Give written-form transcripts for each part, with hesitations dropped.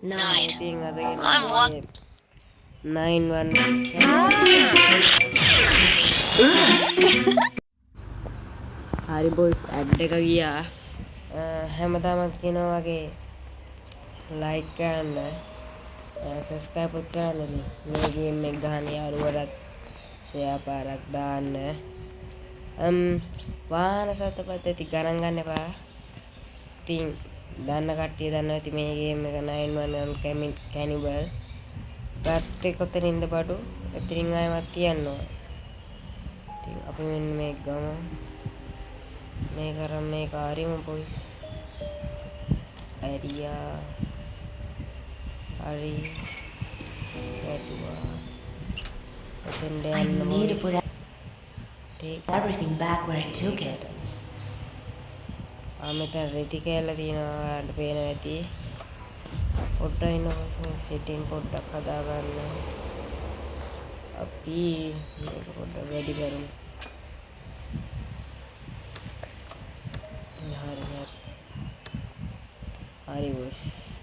Nine. ඉතින් අද I'm ගෙනාවේ 911. හරි බොයිස්, ඇඩ් එක ගියා. හැමදාමත් කියනවා වගේ ලයික් කරන්න, සබ්ස්ක්‍රයිබ් කරන්න, ඉතින් මේ ගේම් එක ගහන යාළුවටත් ෂෙයා පාරක් දාන්න. වාහන සතපත් ඇති ගණන් ගන්න එපා. ඉතින් දන්න කට්ටිය දන්නවා ඇති මේ ගේම් එක 911 කැනිබල්. ගත්තේ කොතනින්ද බඩු? එතනින් ආයෙමත් තියන්න ඕන. ඉතින් අපි මෙන්න මේක ගමු. මේක අරන් මේක හරිම බොයිස්. ඇරියා. හරි. ගැටුවා. එතෙන්ට I යන්න need to boys. put Take everything back where I took it. ආ, මෙතන රෙදි කෑල්ල තියෙනවා, ඔයාලට පේනවා ඇති. පොඩ්ඩක් ඉන්නකො, මේ සෙටින් පොඩ්ඩක් හදාගන්න. අපි මේක පොඩ්ඩක් වැඩි කරමු. හරි හරි. හරි බොයිස්.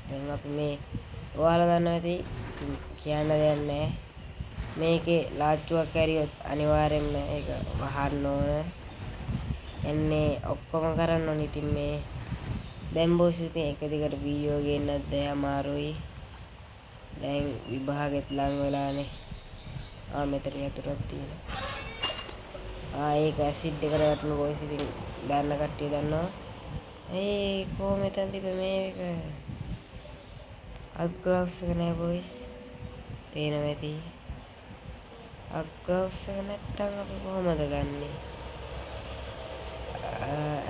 දැන් අපි මේ ඔයාලා දන්නවා ඇති, ඉතින් කියන්න දෙයක් නැහැ. මේකේ ලාච්චුවක් ඇරියොත් අනිවාර්යෙන්ම ඒක වහන්න ඕන. එන්නේ ඔක්කොම කරන්න ඕන. ඉතින් මේ දැන් බොයිස්, ඉතින් එක දිගට වීඩියෝ ගේන්නත් බෑ, අමාරුයි. දැන් විභාගෙත් ලං වෙලානේ. ආ, මෙතන යතුරක් තියෙනවා. ආ, ඒක ඇසිඩ් එකට වැටුණු බොයිස්. ඉතින් දන්න කට්ටිය දන්නවා. ඒ කො මෙතන තිබ්බ මේ එක අත් ග්ලව්ස් එක නෑ බොයිස්. පේනවා ඇති. අත් ග්ලව්ස් එක නැත්තම් අපි කොහොමද ගන්නෙ?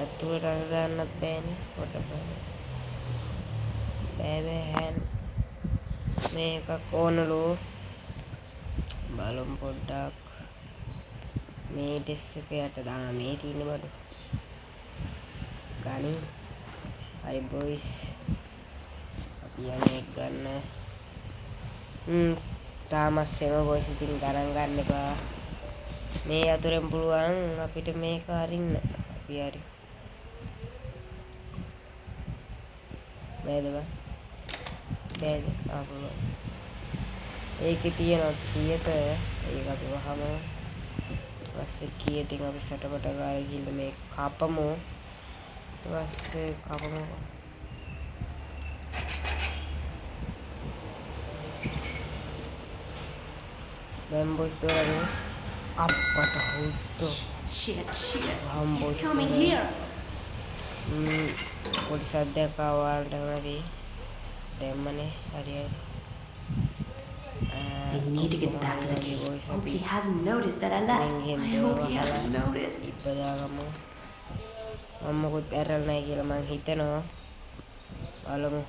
ඇතුළට අත දාන්නත් බෑනේ. පොඩ්ඩක් බලන්න. බෑ බෑ, හෑන් මේ එකක් ඕනලු. බලමු පොඩ්ඩක්. මේ ඩෙස්ක් එක යට දාන මේ තියෙන බඩු ගනින්. හරි බොයිස්, අපි යන්නේ එක ගන්න. තාමත් සෙම බොයිස්, ඉතින් ගණන් ගන්න එපා. මේ අතුරෙන් පුළුවන් අපිට මේක අරින්න. අපි හරි බෑද බං? බෑද? ආ, පුළුවන්. ඒකේ තියෙනවා කීයද? ඒක අපි වහමු. ඊට පස්සේ කීයකින් අපි සටපට ගාලා ගිහිල්ලා මේ කපමු. ඊට පස්සේ කපමු. දැන් බොයිස් දොරනේ අප්පට හුද්දෝ. Shit, shit. වහමු He's boys coming දොරනේ. here. පොඩි සද්දයක් ආවා ඔයාලට නැති. දැම්මනේ. හරි හරි. I need to get back to the cave. Boys, Hope අපි he hasn't noticed that I left. ගිහින් I දොර hope he වහලා hasn't noticed. ඉබ්බ දාගමු. මම මොකුත් ඇරලා නැහැ කියලා මං හිතනවා. බලමු.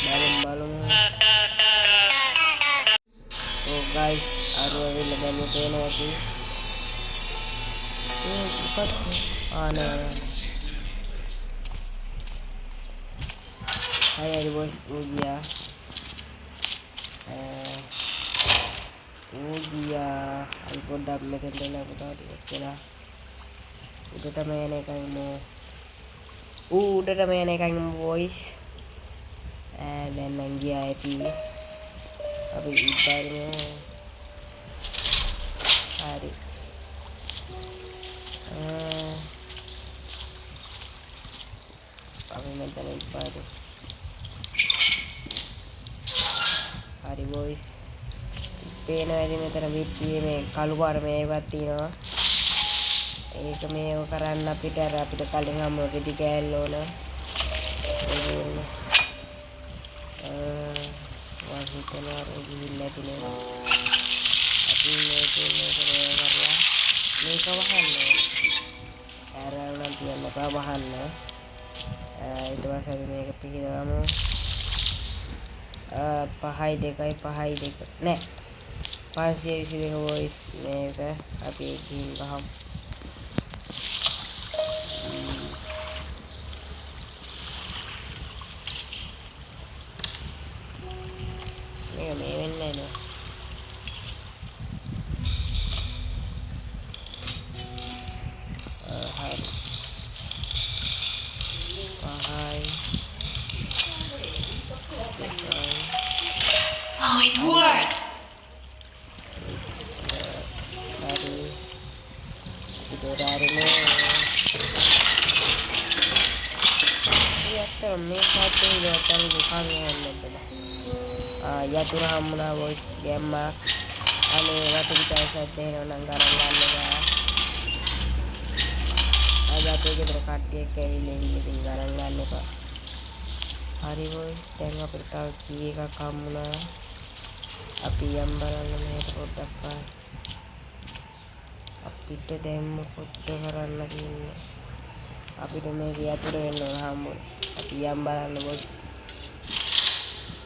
බලමු බලමු. ඔව් ගයිස්, අර ඇවිල්ලා බැලුව පේනවා ඇති. ඒ මොකක්ද? ආ, නෑ නෑ. හරි හරි බොයිස්, ඌ ගියා. ඌ ගියා. අපි පොඩ්ඩක් මෙතෙන්ට එලා පුතා ටිකක් වෙලා උඩටම යන එකයි මෝ. ඌ උඩටම යන එකයි බොයිස්. දැන් නම් ගියා ඇති. අපි ඉබ්බාරිමු. හරි. අපි මෙතන ඉබ්බාරිමු. හරි බොයිස්. පේනවා ඇති මෙතන බිත්තියේ මේ කළු පාට මේ එකක් තියෙනවා. ඒක මේව කරන්න අපිට අර අපිට කලින් හම්බ රෙදි කෑල්ල ඕන. ඒ කියන්නේ මං හිතනවා අර ගිහිල්ලා ඇති නේද? අපි මේකේ මේක මේව කරලා මේක වහන්න ඕන. ඇරල් නම් තියන්න එපා, වහන්න. ඊට පස්සේ අපි මේක පිහිදවමු. 5යි 2යි 5යි 2 නෑ, 522 බොයිස්. මේක අපි ගිහින් ගහමු. එකයි 2. Oh, it worked! හරි, අපි දොර අරිමු. ඒ ඇත්තටම මේ සාත්තේ ඉඳලා තමයි කන් ඇහෙන්නේ නැද්ද බං? ආ, යතුරු හම්බුණා බොයිස්, ගැම්මක්. අනේ වටපිටාවේ සද්ද එනවා නම් ගණන් ගන්න එපා. අද අපේ ගෙදර කට්ටියක් ඇවිල්ලා ඉන්නේ, ඉතින් ගණන් ගන්න එපා. හරි බොයිස්, දැන් අපිට තව කී එකක් හම්බුණා. අපි යම් බලන්න මෙහෙට පොඩ්ඩක් ආයි. අපිට දැන් මොකද්ද කරන්න තියෙන්නේ? අපිට මේක යතුරු වෙන්න ඕන හම්බුනේ. අපි යම් බලන්න බොයිස්.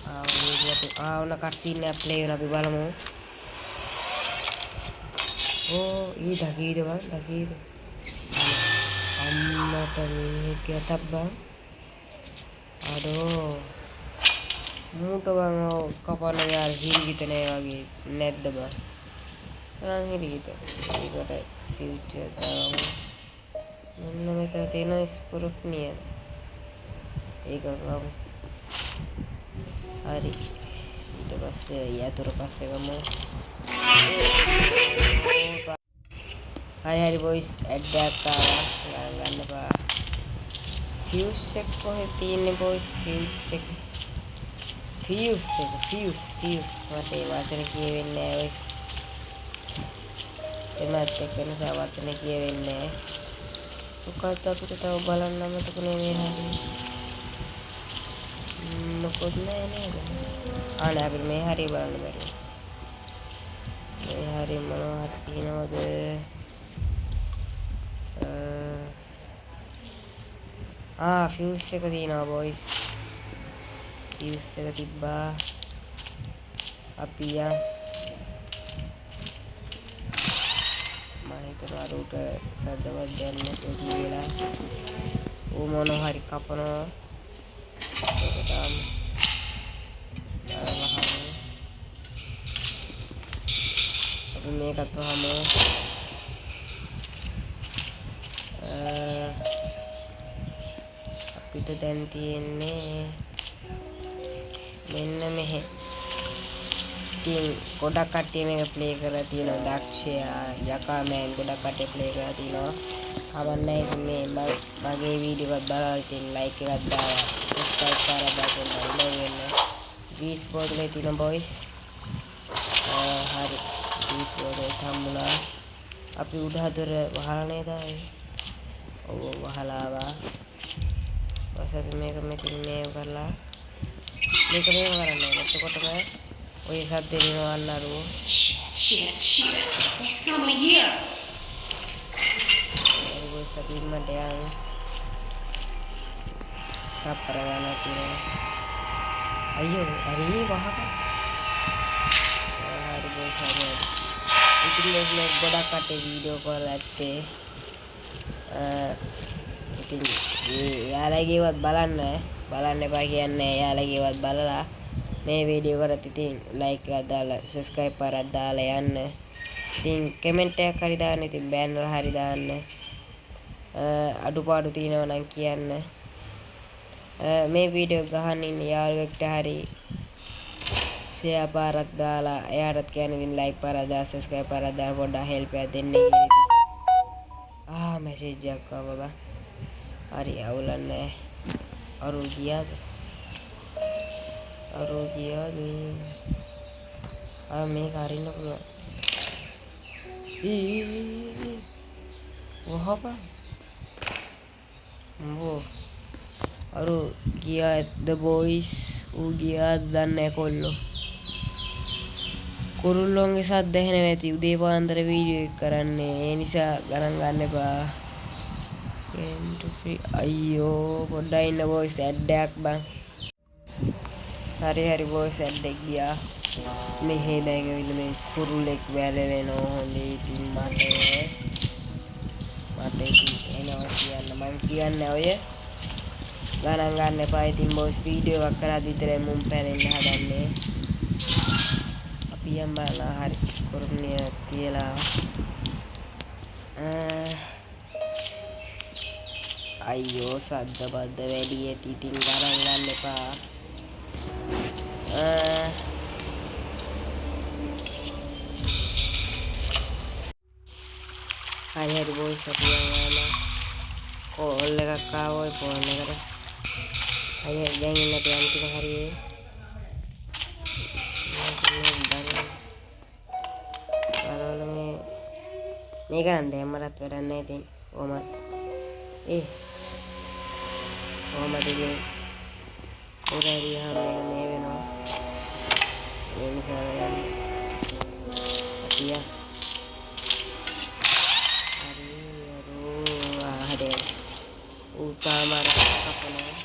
ආ, මේක යතුරු. ආ, ඔන්න කට් සීන් එකක් ප්ලේ වෙනවා, අපි බලමු. ඕ, ඊ දකීද බං, දකීද? අම්මට මිනිහෙක්ගේ අතක් බං. අඩෝ, මූට බං. ඔව්, කපන්න යාර හිරිගිත නෑ වගේ නැද්ද බං? නම් හිරිගිත. ඒකට ෆියුචර් දාමු. මෙන්න මෙතන තියෙන ස්පුරුක් නියද? ඒක ගමු. හරි, ඊට පස්සේ යතුරු පස්සේ ගමු. හරි හරි බොයිස්, ඇඩ් එකක් ආවා, ගණන් ගන්න එපා. ෆියුස් එක කොහෙද තියෙන්නේ බොයිස්? ෆියුස් එක, ෆියුස් එක, ෆියුස්, ෆියුස්. මට ඒ වචන කියවෙන්නේ නෑ. ඔය සෙමත් එක්ක නිසා වචන කියවෙන්නේ නෑ. මොකද්ද අපිට තව බලන්න අමතකුනේ මේ හරිය? මොකොත් නෑ නේද? ආ නෑ, අපිට මේ හරිය බලන්න බැරි. මේ හරිය මොනවා හරි තියෙනවද? ආ, ෆියුස් එක තියෙනවා බොයිස්. ෆියුස් එක තිබ්බා. අපි යන්. මම හිතනවා අර උට සද්දවත් දැනෙන්නේ නැතුව කියලා. ඌ මොනවා හරි කපනවා. ඒක දාමු. දාලා වහමු. අපි මේකත් වහමු. අපිට දැන් තියෙන්නේ මෙන්න මෙහෙ. ඉතින් ගොඩක් කට්ටිය මේක ප්ලේ කරලා තියෙනවා. දක්ෂයා, යකා මෑන් ගොඩක් කට්ටිය ප්ලේ කරලා තියෙනවා. කමක් නැහැ. ඉතින් මේ මගේ වීඩියෝ එකත් බලලා ඉතින් ලයික් එකක් දාලා සබ්ස්ක්‍රයිබ් කරලා බලන්න උදව් වෙන්න. ග්‍රීස් බෝතලේ තියෙන බොයිස්. හරි, ග්‍රීස් බෝතලේ හම්බුණා. අපි උඩ හතර වහලා නේද ආවේ? ඔව් ඔව්, වහලා ආවා. ඊපස්සේ අපි මේක මෙතින් මේව කරලා මේක මේව කරන්න ඕනේ. එතකොටම ඔය සද්දේ එනවා අන්න අරුව. Shit, shit, shit. He's coming here. හරි බොයිස්, අපි ඉක්මනට යන්. තප්පර ගානක් තියෙනවා. අයියෝ, හරි වහපන්. හරි බොයිස්, හරි හරි. ඉතින් බොයිස්, මේ ගොඩක් කට්ටිය වීඩියෝ කරලා ඇත්තේ. ඉතින් එයාලගේවත් බලන්න බලන්න එපා කියන්නේ. එයාලගේවත් බලලා මේ වීඩියෝ කරත් ඉතින් ලයික් එකක් දාලා සබ්ස්ක්‍රයිබ් පාරක් දාලා යන්න. ඉතින් කමෙන්ට් එකක් හරි දාන්න. ඉතින් බෑනලා හරි දාන්න. අඩුපාඩු තියෙනවා නම් කියන්න. මේ වීඩියෝ ගහන්න ඉන්න යාළුවෙක්ට හරි ෂෙයා පාරක් දාලා එයාටත් කියන්න ඉතින් ලයික් පාරක් දාලා සබ්ස්ක්‍රයිබ් පාරක් දාලා පොඩ්ඩක් හෙල්ප් එකක් දෙන්න කියලා ඉතින්. ආ, මැසේජ් එකක් ආවා බං. හරි, අවුලක් නෑ. අරු ගියාද? අරු ගියාද? ආ, මේක අරින්න පුළුවන්. ඊ ඊ ඊ ඊ. වහපන්. උඹ අරු ගියාද බොයිස්? ඌ ගියාද දන්නේ නෑ කොල්ලෝ. කුරුල්ලොන්ගේ සද්ද ඇහෙනවා ඇති. උදේ පාන්දර වීඩියෝ එක කරන්නේ. ඒ නිසා ගණන් ගන්න එපා. අයියෝ, පොඩ්ඩක් ඉන්න බොයිස්, ඇඩ් එකක් බං. හරි හරි බොයිස්, ඇඩ් එක ගියා. මෙහෙ දැන් ඇවිල්ලා මේ කුරුල්ලෙක් වැළලෙනවා හොඳේ. ඉතින් මට මට ඉතින් එනවා කියන්න මං කියන්නේ ඔය ගණන් ගන්න එපා. ඉතින් බොයිස්, වීඩියෝ එකක් කරලා විතරයි මුන් පැනෙන්න හදන්නේ. අපි යම් බලන්න. හරි, කුරුල්ලිය තියලා අයියෝ සද්ද බද්ද වැඩි ඇති. ඉතින් ගණන් ගන්න එපා. හරි හරි බොයිස් අපි යන් ආම කෝල් එකක් ආවා ඔය ෆෝන් එකට. හරි හරි දැන් ඉන්න අපි අන්තිම හරියේ. බලවල මේ මේක නම් දැම්මටත් වැඩක් නෑ ඉතින් කොහොමත්. ඒ කොහොමද ඉතින් උර ඇරියාම මේක මේ වෙනවා. ඒ නිසා වැඩක් නෑ. අපි යන්. හරි අරෝ හරි. ඌ තාම අර කපනවා.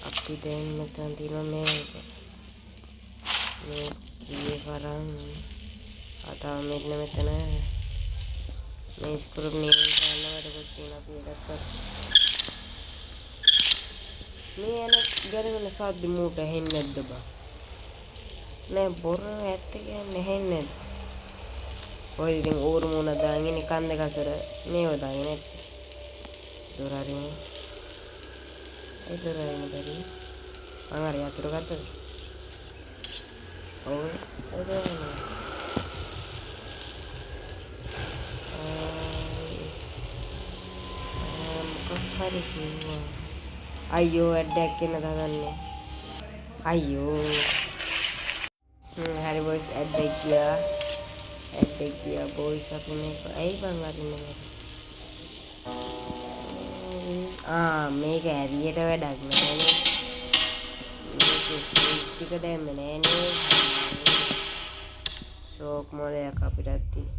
අපි දැන් මෙතන තියෙනවා මේක. මේ කී වරන් ආ මෙන්න මෙතන මේ ස්ක්‍රූ නියම කරන්න වැඩකුත් තියෙනවා. අපි ඒකත් කරමු. මේ යන ගැරවෙන සද්ද මූට ඇහෙන්නේ නැද්ද බං? නෑ බොර ඇත්ත කියන්නේ ඇහෙන්නේ නැද්ද? ඔය ඉතින් ඌරු මූණ දාගෙන ඉන්නේ කන් දෙක අතර මේව දාගෙන නැත්තේ. දොර අරිමු. ඒ දොර අරින්න බැරි. මං අර යතුරු ගත්තද? ඔව් ඒ දොර අරින්න. මොකක් හරි කිව්වා. අයියෝ ඇඩ්ඩයක් එන්න හදන්නේ. අයියෝ. හරි බොයිස් ඇඩ්ඩක් ගියා. ඇඩ්ඩක් ගියා බොයිස් අපි මේක ඇයි බං අරින්නේ මේක? ආ මේක ඇරියට වැඩක් නෑනේ. මේකේ ස්විච් ටික දැම්මේ නෑනේ. ෂෝක් මොලයක් අපිටත් තියෙ.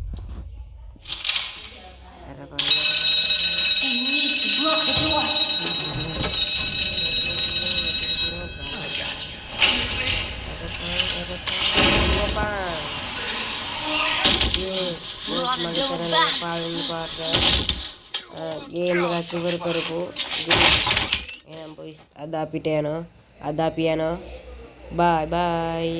අර බලන්න. I need to block the door. I got you. We're on a double back. පළවෙනි පාර ගේම් එකක් ඉවර කරපු ගේම්. එහෙනම් බොයිස් අද අපිට යනවා. අද අපි යනවා. බයි බයි.